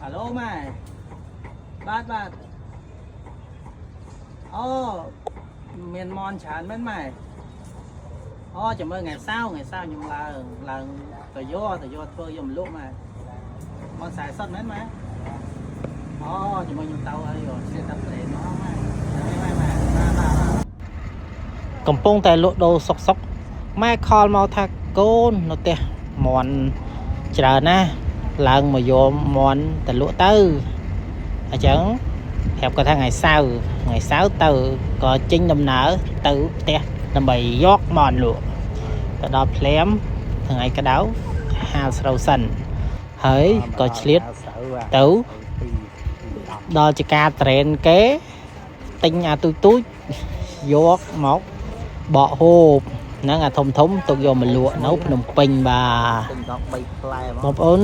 អាឡូម៉ែបាទបាទអូមានមន់ច្រើនមែនម៉ែអូចាំមើលថ្ងៃសៅរ៍ថ្ងៃសៅរ៍ខ្ញុំឡើងឡើងទៅយកទៅយកធ្វើយកមកលក់ម៉ែមន់40មែនម៉ែអូចាំមើលខ្ញុំទៅអីឆ្លៀតតាមត្រេនមកម៉ែម៉ែម៉ែបាទបាទបាទកំពុងតែលក់ដូរសុកសុកម៉ែ call មកថាកូននៅផ្ទះមន់ច្រើនណាស់ឡើងមកយកមន់ទៅលក់ទៅអញ្ចឹងប្រាប់គាត់ថាថ្ងៃសៅរ៍ថ្ងៃសៅរ៍ទៅក៏ចេញដំណើរទៅផ្ទះដើម្បីយកមន់លក់ទៅដល់ភ្លាមថ្ងៃក្តៅហាលស្រូវសិនហើយក៏ឆ្លៀតទៅដល់ចការត្រេនគេទិញអាទូចទូចយកមកបកហូបហ្នឹងអាធំធំទុកយកមកលក់នៅភ្នំពេញបាទ ទិញដល់3ផ្លែ បងប្អូន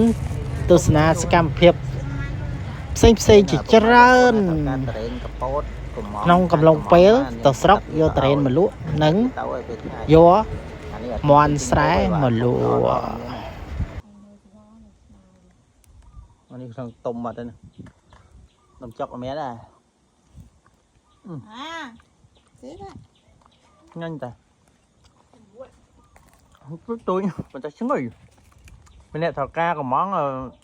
ទស្សនាសកម្មភាពផ្សេងផ្សេងៗជាច្រើន ការត្រេនកពោតកំង ក្នុងកំឡុងពេលទៅស្រុកយកត្រេនមកលក់និង ទៅឲ្យពេលថ្ងៃ យក អានេះ មន់ស្រែមកលក់អានេះក្នុងទុំបាត់ហើយណានំចុកអត់មានដែរ អាទៀត ញ៉ាញ់តែទូចទូចប៉ុន្តែឈ្ងុយមានអ្នកត្រូវការកំង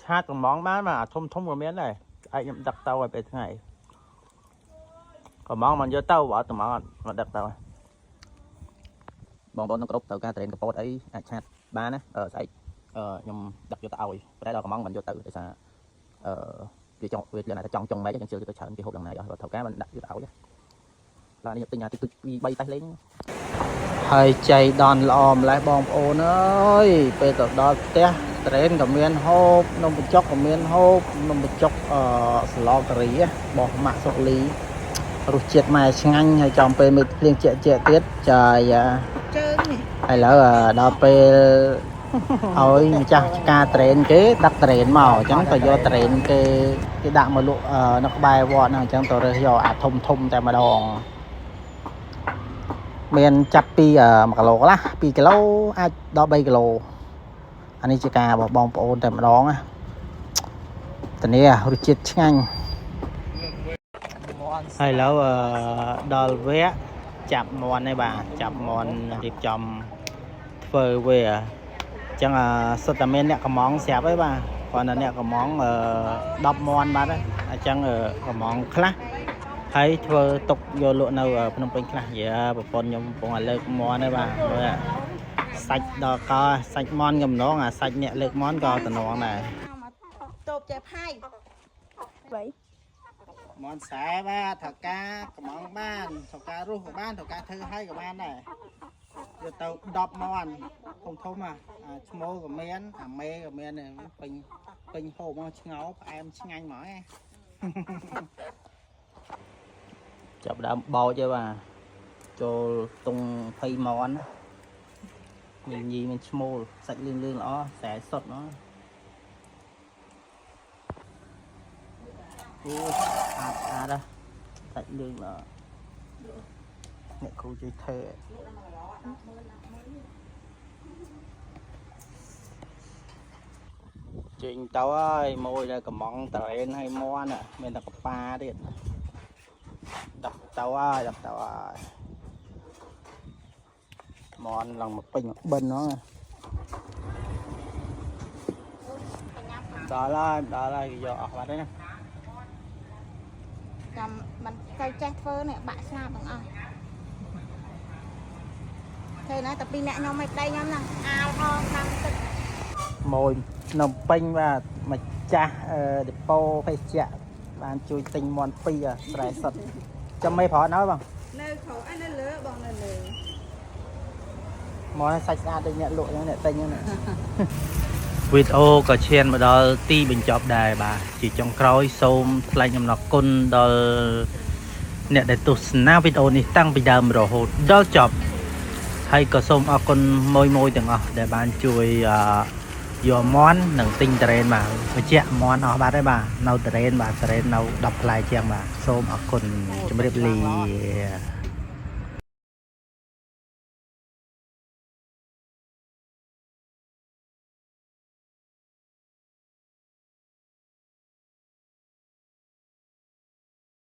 ឆាតកំងបានបាទអាធំធំក៏មានដែរឯងខ្ញុំដឹកទៅឲ្យពេលថ្ងៃកំងមិនយកទៅបើអត់កំងអត់មកដឹកទៅ បងប្អូនក្នុងក្រុមត្រូវការត្រេនកពោតអីអាចឆាតបានណាអឺស្អែកអឺខ្ញុំដឹកយកទៅឲ្យប៉ុន្តែដល់កំងមិនយកទៅដោយសារអឺវាចង់វាលក្ខណៈថាចង់ចង់ម៉េចចឹងជឿទៅច្រើនគេហូបដល់ណាអស់ត្រូវការមិនដាក់យកទៅឲ្យឡានេះទិញអាតិចតិច2 3តេះលេង ហើយចៃដនល្អម្លេះបងប្អូនអើយពេលទៅដល់ផ្ទះត្រេនក៏មានហូបនំបញ្ចុកក៏មានហូបនំបញ្ចុកអឺស្លការីរបស់ម៉ាក់សុកលីរសជាតិម៉ែឆ្ងាញ់ហើយចំពេលមេភ្លៀងជែកជែកទៀតចាយអា ជើងនេះ ឥឡូវដល់ពេលឲ្យម្ចាស់ឆ្ការត្រេនគេដឹកត្រេនមកអញ្ចឹងទៅយកត្រេនគេគេដាក់មកលក់នៅក្បែរវត្តហ្នឹងអញ្ចឹងទៅរើសយកអាធំធំតែម្ដងមានចាប់ពី1គីឡូកន្លះ2គីឡូអាចដល់3គីឡូអានេះជាការរបស់បងប្អូនតែម្ដងណាតានេះរសជាតិឆ្ងាញ់ហើយឥឡូវដល់វគ្គចាប់មន់ហើយបាទចាប់មន់រៀបចំធ្វើវាអញ្ចឹងសុទ្ធតែមានអ្នកកំងស្រាប់ហើយបាទគ្រាន់តែអ្នកកំង10មន់បាទអញ្ចឹងកំងខ្លះហើយធ្វើទុកយកលក់នៅភ្នំពេញខ្លះយាប្រពន្ធខ្ញុំកំពុងតែលើកមន់ហើយបាទមើលសាច់ដល់កសាច់មន់កំណងអាសាច់អ្នកលើកមន់ក៏តំណងដែរ មកតូបចេះផៃបី មន់ស្រែបាទត្រូវការកំងបានត្រូវការរស់ក៏បានត្រូវការធ្វើឲ្យក៏បានដែរយកទៅ10មន់ធំធំអាឈ្មោលក៏មានអាមេក៏មានពេញពេញហូបមកឆ្ងោផ្អែមឆ្ងាញ់ហ្មងឯង ចាប់ដើមបោចហើយបាទចូលតុង20មន់មានញីមានឈ្មោលសាច់លឿងលឿងល្អស្រែសុតហ្មងអូស្អាតស្អាតណាសាច់លឿងល្អអ្នកគ្រូជួយថេចេញទៅហើយមួយដែលកំងត្រេនហើយមន់មានតែកប៉ាទៀតដឹកទៅហើយដឹកទៅហើយមន់ឡើងមកពេញមកបិណ្ឌហ្នឹងដល់ហើយដល់ហើយគេយកអស់បាត់ហើយណា ចាំមិនទៅចេះធ្វើនេះបាក់ស្លាបទាំងអស់ធ្វើណាតែពីរអ្នកខ្ញុំឲ្យប្តីខ្ញុំហ្នឹងអាលហងខាងទឹក មួយនៅពេញបាទម្ចាស់ដេប៉ូភេសជ្ជៈបានជួយទិញមន់ពីរស្រែសុតចាំមេប្រអត់ហើយបង នៅក្រោយនៅលើបងនៅលើ មន់សាច់ស្អាតដូចអ្នកលក់ហ្នឹងអ្នកទិញហ្នឹង វីដេអូក៏ឈានមកដល់ទីបញ្ចប់ដែរបាទជាចុងក្រោយសូមថ្លែងអំណរគុណដល់អ្នកដែលទស្សនាវីដេអូនេះតាំងពីដើមរហូតដល់ចប់ហើយក៏សូមអរគុណមួយមួយទាំងអស់ដែលបានជួយអឺយកមន់និងទិញត្រេនបាទបញ្ជាក់មន់អស់បាត់ហើយបាទនៅត្រេនបាទត្រេននៅ10ផ្លែជាងបាទសូមអរគុណជម្រាបលា។